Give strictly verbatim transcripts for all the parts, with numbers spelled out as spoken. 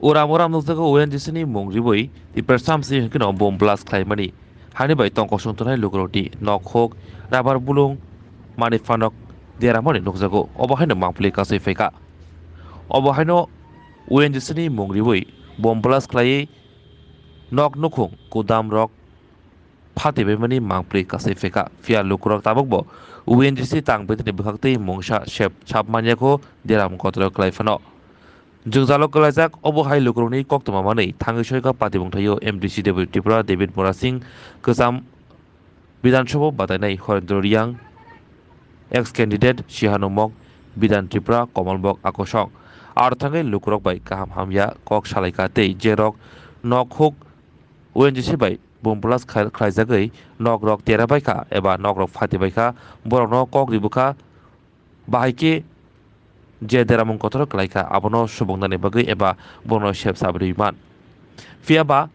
Uram uram nukjago O N G C ni mung riwi Tiprasa msing hwnkhe no bomb blast khlaimani. Hani bai tongkosong tongnai lukurokni nok huk, rabar bulung, manwi phanok deramani nukjago. Obo haino mangpili kasui phaikha. Obo haino O N G C ni mung riwi bomb blast khlaiwi nok nukhung, gudam rok phatibaimani mangpili kasui phaikha. Phiya lukurok tabukbo O N G C tang betini bwkhaktwi mungsa sep sap manyakho deram kotor khlai phano. Jwngjalo kwlaijak obo hai lukurokni koktwma manwi thangwi soika patibwng thaio M D C Deputy Tripura David Murasing, kwcham Bidhan Sabha batainai Horendra Riyang, ex candidate Sihanu Mok, Bidhan Tripura Komal Mok akosong. Aro thangwi lukurok bai kaham hamya kok salaikha tei jerok nok huk O N G C bai bomb blast khai-, khlaijagwi nokrok tera baikha eba nokrok phati baikha, borokno kok ribukha, bahai khe je deramung kotor khlaikha, abono subuknani bagwi eba bono sep sap rwi man. Phiya ba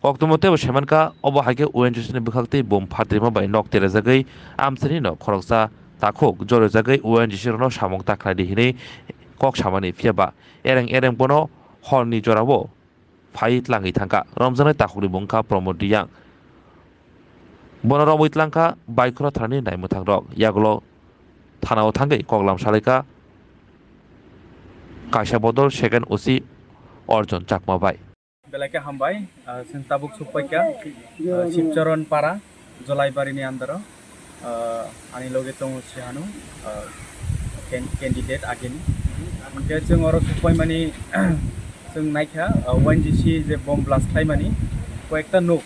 koktwma teibo saimankha, obo hai khe O N G C ni bwkhaktwi bomb phatrima bai nok terajagwi amchaini no khoroksa takhuk jorojagwi O N G C rokno samung ta khlai di hinwi kok samani. Phiya ba ereng ereng bono horni jorao phai tlangwi thangkha. Romjaknai takhukni mung wngkha Pramod Riyang. Bono romwi tlangkha Baikora thanani naimwthangrok. Yagulo thanao thangwi koklam salaikha kaisa bodol second O C Arjun Chakma bai. Belai khe hambai, ah, chwng tabuk sukpaikha, ah, Sibcharan Para, Jolaibarini under o, ah, ani loge tongo Sihanu, ah, can-, candidate ageni. Hwnkhe chwng oro sukpaimani, chwng naikha, ah, O N G C je bomb blast khlaimani, koyekta nuk,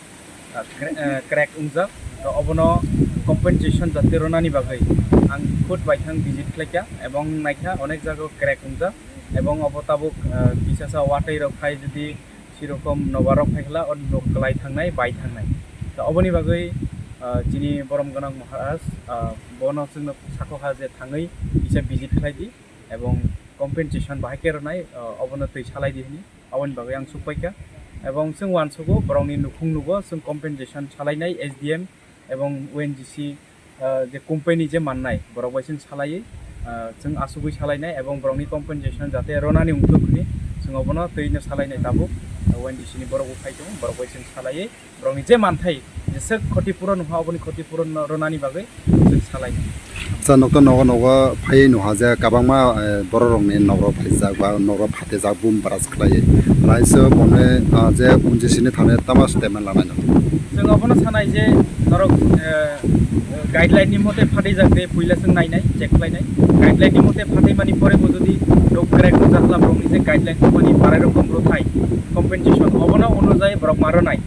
ah, cra-, ah, crack wngjak. To obono compensation jate ronani bagwi ang khud baithang visit khlaikha, ebong naikha onek jaga crack wngjak, ebong obo tabuk, ah, kisasa watwi rok khai jodi Sirokom nobar rok phaikhala o nok kwlai thangnai, bai thangnai. To oboni bagwi, ah, chini borom gwnang Maharaj, ah, bono chwngno sakokha je thangwi kisa visit khlai di ebong compensation bahai khe rwnai, ah, obono twi salai di hwnwi oboni bagwi ang sukpaikha. Ebong chwng uansugo borokni nukhung nugo chwng compensation salainai S D M ebong O N G C, ah, je company je mannai, borok bai chwng salaiwi, ah, chwng asugwi salainai, ebong borokni compensation jate ronani wngthok hwnwi chwng obono twino salainai tabuk. O N G C ni borok bo phai tongo, borok bai chwng salaiwi borokni je manthai, jeswk khoti puron wngkha, oboni khoti puron no ronani bagwi chwng salainai. Acha, nokto nogo nogo phaiwi nukha je kwbangma, eh, borok rokni nok rok phaijak ba nok rok phatijak, boom bras khlaiwi. Laisa bono, ah, je O N G C ni thani tama statement lanai no. Chwng obono sanai je norok, eh, guideline ni mote phatijak de puila chwng nainai, check khlainai. Guideline ni mote phatwi mani pore bo jodi nok crack wngjak hwla borokni je guideline ni mani barai rok bwthai compensation obono onujai borok ma rwnai.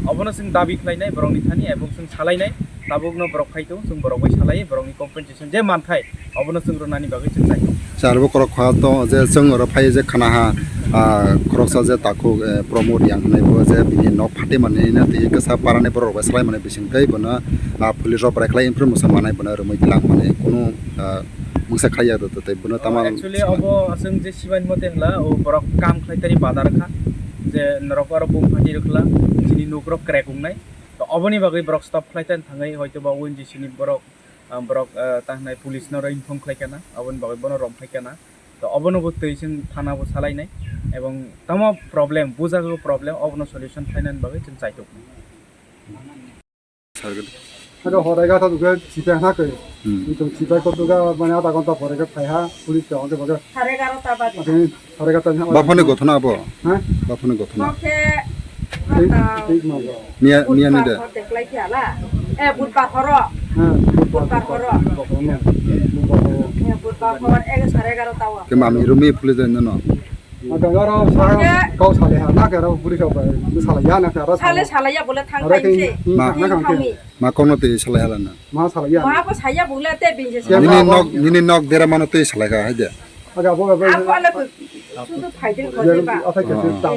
Obono chwng dabi khlainai borokni thani ebong chwng salainai. Tabukno borok phai tongo, chwng borok bai salai, borokni compensation je manthai, obono chwng rwnani bagwi chwng chai tongo. Sir, bo khorok kha to je chwng oro phai je khana ha, ah, khoroksa je takhuk, eh, Pramod Riyang hwnwi bo je bini nok phatwi manwi no twi kwsa parani borok rok bai salai mani bising tei bono, ah, police rok bwrwi khlai information manai bono rwmwi tlang mani kunu, ah, mungsa khlai ya tei bono tama. Actually, obo chwng je sibai mote hwla, o borok kam khlai tani badar kha, je norok oro bum phatwi rwkla, chini nok rok crack wngnai. To oboni bagwi borok stop khlai tani thangwi hoito ba O N G C ni borok, ah, borok, ah, ta hwnai police no inform khlai kana, oboni bagwi bono rom phai kana. To obono bo twi chwng thana bo salai nai, ebong tamo problem, bujago problem, obono solution khlai nani bagwi chwng chai tok nai. Ado horai gata duga chipai hana koi. Hmm. Itu chipai ko duga mane adha ghonta pore ke phai ha, police ke onde baga. Sare egarota baje. Ate sare egarota ni. Baphani gothona abo? Ha? Baphani gothona. Mokhe. Tei, tei ma ba. Miya, miya ni de. Budbar hor deklai kya la. Eh, budbar horo. Ha, budbar. Budbar horo. Budbar horo. Budbar horo. Eh, budbar hor, eh, sare egarota o. Ke mami rumi police de no. Ate aro sa, kau sale ha, na ke aro police o ba, sale ya na ke aro. Sale, sale ya bole thang thai se. Ma, ma kang ke. Ma kono te salai hala na. Ma salai ya. Ma bo saya bole te bin je. Nini nok, nini nok dera mano te salai kha haja. Aga bo, bo. Ako ala ko sudu phai de ko de ba. Athai ke ta.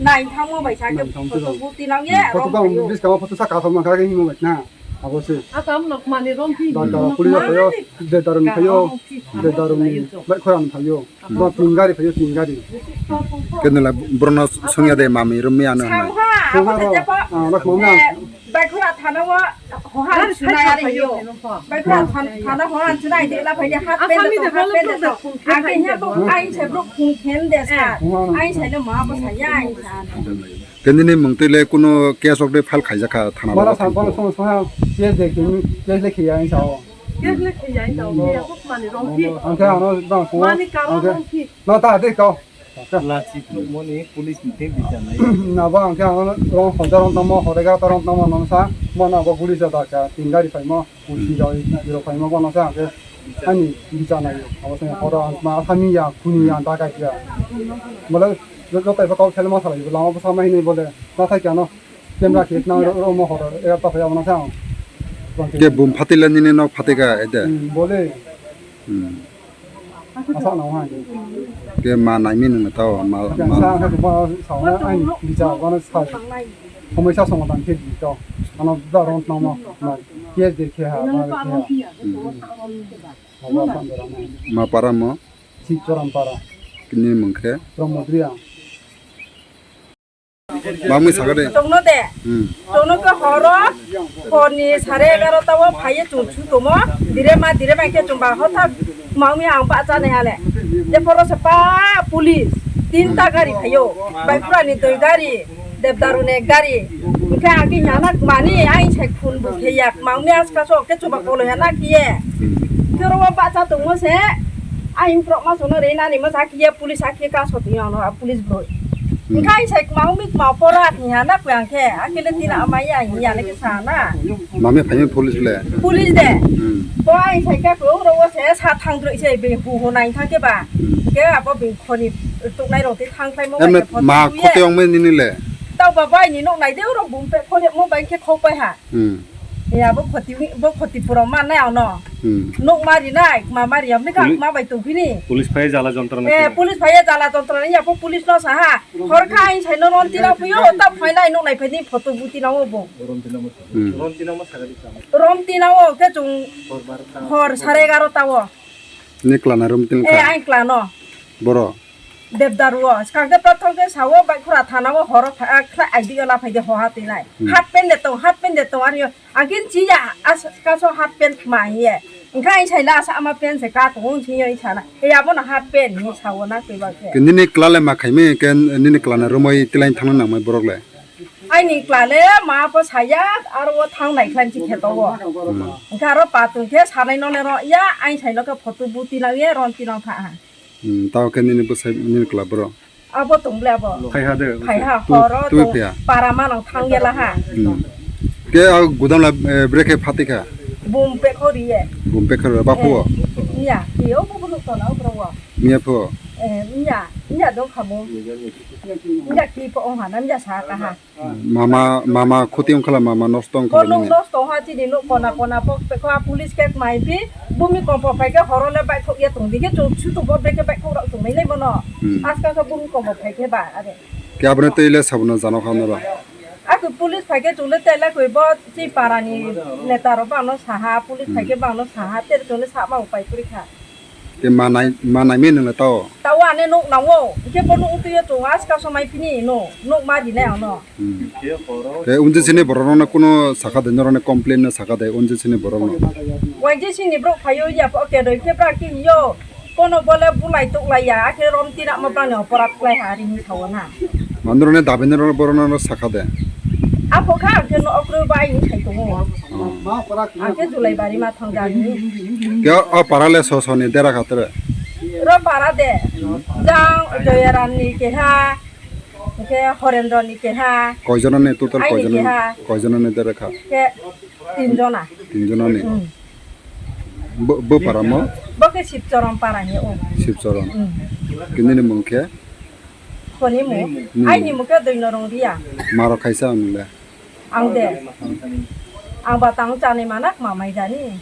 Nai thang mo bai sa ke photo bu ti nang ye. Photo ba bis ka photo sa ka thang ma ka ke mo na. Abo se. Aka am nok mani rom phi. Ba ka police o phayo, de darum phayo, de darum bai khoram phayo. Ba tin gari phayo, tin gari. Kenela brono songya de mami rom me ano. Sangha, sangha ro. Ah, lak mami. Bai khora thana wa. Hohan sunai ari yo. Bai kha than-, thana hohan sunai de la phai de half pant de to, half pant de to. Ang ke nya bo ain se bro khun khen de sa. Ain se no ma bo sa ya ain sa. Tini ni mung twi le kuno case ok de file khaijak kha thana. Bala sa bala song song ha case de kin case le khiya ain sa o. Case le khiya ain sa o. Khiya kok mani rong phi. Ang ke ano dang song. Mani karon rong phi. Na ta de ko. Lachi phunukmani police ni tei bichar nai. Na ba ang khe ang rong khonsa rong tamo, hore ga ta rong tamo nang sa, mo na go police da ka tin gari phaimo, police da iro phaimo bono sa ang khe ani bichar nai. Abo se horo ang ma thami ya, khuni ya, da ka ya. Mole jo tai pa kau thele ma salai, lama pa sama hinai bole, na thai kya no, camera khek na ro mo horo, era ta phaya bono sa ang. Ke bum phatila nini nok phatika ede. Hmm, bole. Hmm. Asa nang hai. Ke ma naimi nung tao ma ma. Sa ha ko ba sa na ai ni ja ba na sa. Homoi sa song dan ke di to. Ano da ron nang ma. Ma ke de ke ha ba ke ha. Hmm. Ma ba sa de ran. Ma para mo. Si choram para. Kini mung khe. From Modria. Mamui sakha de. Tongno de. Hmm. Tongno ke horo, horni sare egarota o phaiye chung chu tomo, dire ma, dire ma khe chung ba hothak mamui ang ba chane hale. Je poro se pa police, tinta gari phaio, bai pura ni doi gari, debdaru ne gari. Khe agi nyana mani ai sai khun bu khe yak, mamui aska so ke chuba kolo ya na kiye. Kero ba cha tongmo se, ai prok ma sono re nani ma sa kiye police a kiye ka so tiyo no police bro. Engkai sai kmao mi kmao pora ni ha na kuyang khe, akile tina amai ya ya le ke sa na. Mami phaimi police le. Police de. Hmm. Bo ai sai ka ko ro wo se sa thang droi se be hu hu nai thang ke ba. Hmm. Ke abo be khoni tuk nai ro te thang khai mo. Em ba ke ma photo khote ong me nini le. Tau ba bai ni nok nai de ro bum pe khoni mo bai khe khok pai ha. Hmm. Ya, bo khoti, bo khoti pura ma nai ano. Hmm. Nok mari nai, ma mari amni ka ma bai tong phini. Police phai jala jontrona. Eh, police phai jala jontrona ya, bo police no sa ha. Hor kha ai sai no ron tina phuyo, ta phai nai nok nai phai ni photo bu tina o bo. Hmm. Ron tina o ke chung hor sare egarota o. Ni klana rom tin kha. Eh, ai klano. Boro. Debdaru o, skang de prothom ke sao bai khura thana o horo pha-, a, khla ai dige la phai de ho ha tinai. Hmm. Half pant de tong, half pant de tong, ari o, angin chi ya, as, kaso half pant ma ye. Engkha ai sai la sa ama pant se ka tong si ye sana. E abo na half pant ni sao na koi ba ke. Ke nini kla le ma khai me, ke nini kla na romoi tilai thang nang mai borok le. Ai ni kla le ma po saya, aro o thang nai khlai chi khe to o. Hmm. Engkha aro pa tong khe sanai no le ro ya, ai sai no ke photo bu ti na ye, ron ti na tha ha. Hmm, tao khe nini bwsai nini kla bro. Abo tong ble abo. Khai ha de. Khai ha, tu-, horo twi to phaiya. Para ma nang thang gela ha. Hmm. Ke a gudam la, eh, brekhe phati kha. Bum pe khori ye. Bum pe khori ba phuo. Eh, nya, ki o bu bu to na bro wo. Nya phuo. Eh, nya, nya dong kha mo. Nya ki po ong ha na nya sa ka ha. Mama, mama khuti wngkhala mama nosto wngkhala. Bo nung nini. Nosto wngha chini nuk kona kona pok pekha police kek mai phi bumi kompo phai khe horo le baithok ya tong di khe chung sutu bo beke baithok rok tong nai bono. Hmm. Aska khe bumi kompo phai khe ba are. Ke abone tei le sabono jano kha noro. Aku police phai khe chung le tei le koi bo chi para ni neta rok bang no saha police phai khe bang no saha ter chung le sama upai kuri kha. Ke manai, manai me nung le tao. Tao ane nuk nang o, ke bo nuk twi yo chung aska somai pini no, nuk ma ri nai ano. Hmm. Ke unji sini borok no kuno sakha de, noro ne complain no sakha de, unji sini borok no. Waiji sini borok phaio ya po ke doi ke bra ki yo, kono bole bulai tuk lai ya, ake rom tina ma bang no porat klai ha ri ni thawo na. Mandro ne dabe noro borok no sakha de. Apo kha ke no okro bai ni thai tongo. Oh. Ake Julai bari ma thang jani. Ke o para le so so ni dera khatre. Ro para de. Jang Joyaram ni keha, ke Horendra ni keha. Koijona ni total aini koijona ni, keha. Koijona ni dera kha. Ke tin jona. Tin jona ni. Hmm. Bo, bo para mo? Bo ke Sibchoron para ni o. Sibchoron. Hmm. Kini ni mung khe? Koni mo? Hmm. Aini mo ke doi norong ria. Maro khaisa ang le. Ang de. Ang ba tang chani manak ma mai jani.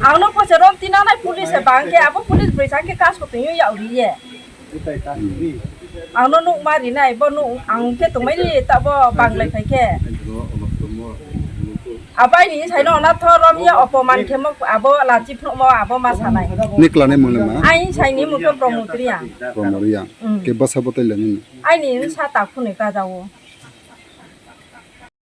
Ang no pose rom tina nai police e bang ke abo police bai sang ke kas ko tuyu ya uri ye. Ang no nuk ma ri nai bo nuk ang ke tung mai ri ta bo bang lai phai ke. Abai ni sai no na tho rom ya opoman khe mo abo lachi phro mo abo ma sanai. Nikla ni mung le ma? Ai sai ni mung ke Promo Ria. Promo Ria. Mm. Ke basa bo tai le ni. Aini wngsa takhunui kajao.